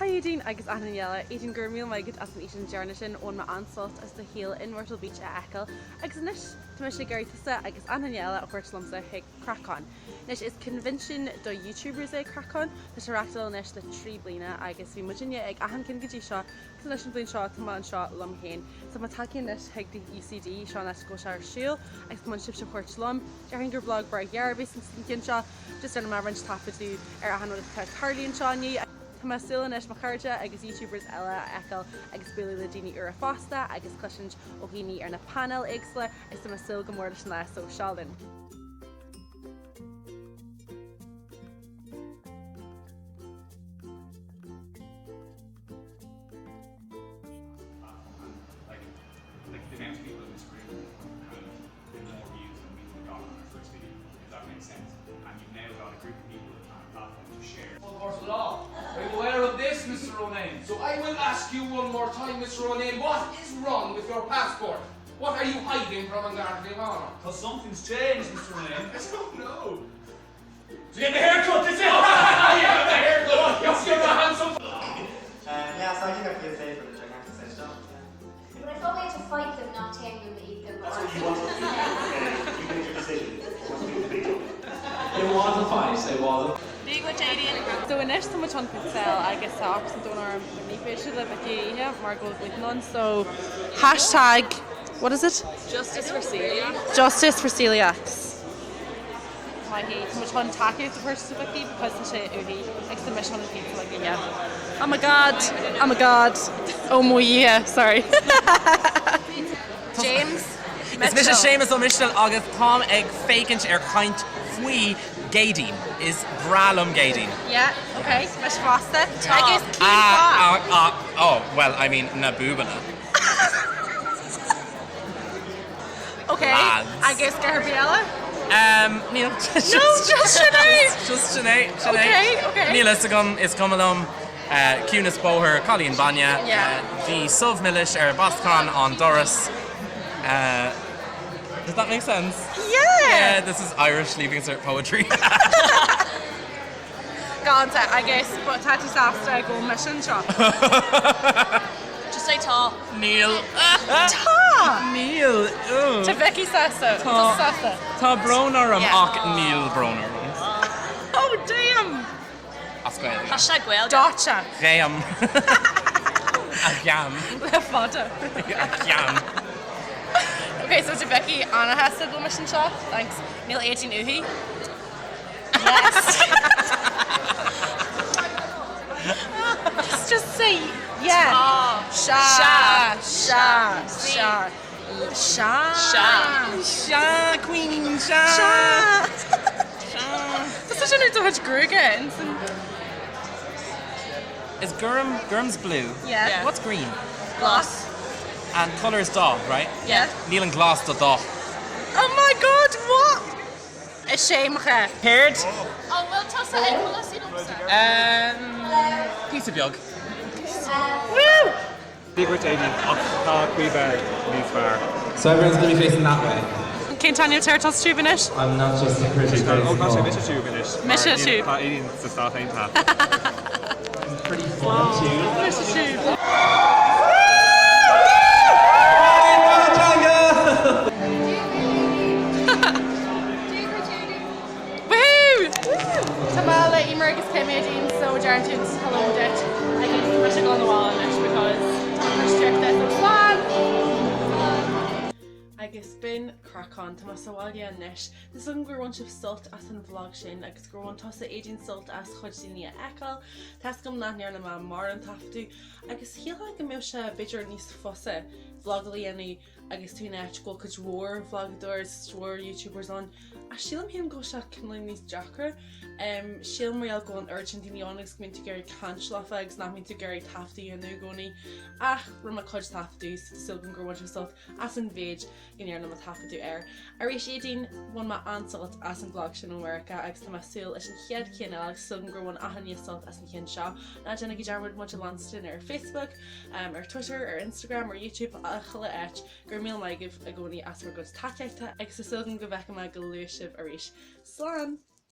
Hi Aedín agus achan duine eile, Aedín go raibh míle maith agat as an fhíseán deireanach sin, bhain mé an-sult as do shaol in Myrtle Beach a fheiceáil agus anois tá mise ag iarraidh tusa agus achan duine eile a thabhairt liomsa chuig CraicCon. Anois is convention do YouTubers é CraicCon, tá sé á reachtáil anois le 3 bliana agus bhí muidinne ag achan ceann go dtí seo agus anois an bhliain seo tá mé anseo liom féin. So tá mé tagtha anois chuig the UCD, seo an áit go bhfuil sé ar siúl agus tá mé chun sibhse a thabhairt liom. Déarfainn gur vlog breá gearr a bhí san gceann seo. Just déanfaidh mé roinnt taifeadadh ar achan rud atá ag tarlú anseo inniu. Tá mé ag súil anois mo chairde agus YouTubers eile a fheiceáil agus bualadh le daoine úra fosta agus cloisint ó dhaoine ar na painéil éagsúla agus tá mé ag súil go mór leis an lá so seo linn. bit more views than we would have got on our first video, if that makes sense. And you've now got a group of people and a platform to share. Full course of law. Are you aware of this, Mr Ronayne? So I will ask you one more time, Mr Ronayne, what is wrong with your passport? What are you hiding from An Garda Síochána? Cos something's changed, Mr Ronayne. I don't know. So get the haircut, that's it! Yeah, the haircut! Yes, you're a handsome Yeah, so I think I feel safer with gigantic set job, yeah. But I thought we had to fight them, not tame them, eat them. That's what you wanted to do. You made your decision. You want to do the video. It was a fight, it was a. Dia dhuit Aedín. So anois tá muid chun pizza agus tá ocras an domhain orm but ní féidir le Vicky a ithe mar go bhfuil gluten ann so hashtag what is it? Justice for Celiacs. Justice for Celiacs. Maith thú. Tá muid chun tacaíocht a thabhairt do Vicky because tá sé uaithi agus tá mise chun an pizza like ithe. Oh my god! Oh my god! Oh mo Dhia! Sorry. James Is mise Séamus Ó Mistéil agus táim ag féachaint ar chaint faoi gCéadaoin. Is breá liom Céadaoin. Yeah, ok. Mise fosta. Agus cén fáth? Ah, ah, oh, well, I mean, na búbanna. Ok, agus gar ar bith eile? Um, níl. No, just sin é! Just sin é, sin é. Ok, ok. Níl fhios agam, is cuma liom. Uh, ciúnas bóthair, cailín bainne. Yeah. Uh, bhí subh milis ar bascán an doras. Uh, does that make sense? Yeah! Yeah, this is Irish Leaving Cert poetry. Galánta, agus tá tú sásta go bhfuil mise anseo? Just say tá. Níl. Tá! Níl. Tá Vicky sásta. Tá sásta. Tá brón orm Yeah. ach níl brón orm. Oh damn! As Gaeilge. Hashtag Gaeilge. Dóite. Ghéam. A gheam. Le fada. A gheam. Ok, so tá Vicky ana-shásta go bhfuil mise anseo. Thanks. Níl Aedín uaithi. Yes. Just say yeah. Sea. Sea. Sea. Sea. Sea. Sea, Queen, sea. Sea. Tá sin ar do chuid gruaige insan. Is gorm, gorm's blue. Yeah. What's green? Glas. And colour is dath, right? Yeah. Níl an glas do dhath. Oh my god, what? Is é mo chara. Céard? An bhfuil tusa ag polasaí liomsa? Píosa beag. Woo! Dia dhuit Aedín, ach tá Caoimhe níos fearr. So everyone's gonna be facing that way. Cén t-ainm atá ar tusa tube anois? I'm not just a pretty face Ó, tá sé mise tube anois. Mise tube. Tá Aedín sa Stát Aontaithe. Pretty fun too. Mise tube. Woohoo! Tá mé le Emer agus Kim Aedín so deireann tú hello duit agus tá mise ag dul abhaile anois because tá cruistíocht so slán! Agus b'in CraicCon, tá mé sa bhaile anois. Tá súil agam gur bhain sibh sult as an vlog sin agus gur bhain tusa Aedín sult as chuid daoine a fheiceáil. Tá fhios agam nach ndearna mé mórán taifeadadh agus shílfeá go mbeadh sé b'fhéidir níos fusa vlog a dhéanamh agus tú in áit go bhfuil cuid mhór vlogadóirí is cuid mhór youtubers ann ach sílim féin go bhfuil sé cineál níos deacra. Sílim mar gheall go bhfuil an oiread sin daoine ann agus go mbíonn tú ag iarraidh caint leofa agus nach mbíonn tú ag iarraidh taifeadadh a dhéanamh i gcónaí ach rinne mé cuid taifeadadh so tá súil agam gur bhain sibh sult as an mhéid go ndearna mé taifeadadh air. Arís Aedín, bhain mé an-sult as an vlog sin ó Mheiriceá agus tá mé ag súil leis an chéad cheann eile agus súil agam gur bhain achan duine sult as an cheann seo. Ná déanaigí dearmad muid a leanstan ar Facebook, ar Twitter, ar Instagram, ar YouTube, chuile áit. Go raibh míle maith agaibh i gcónaí as bhur gcuid tacaíochta agus tá súil agam go bhfeicfidh mé go luath sibh arís. Slán!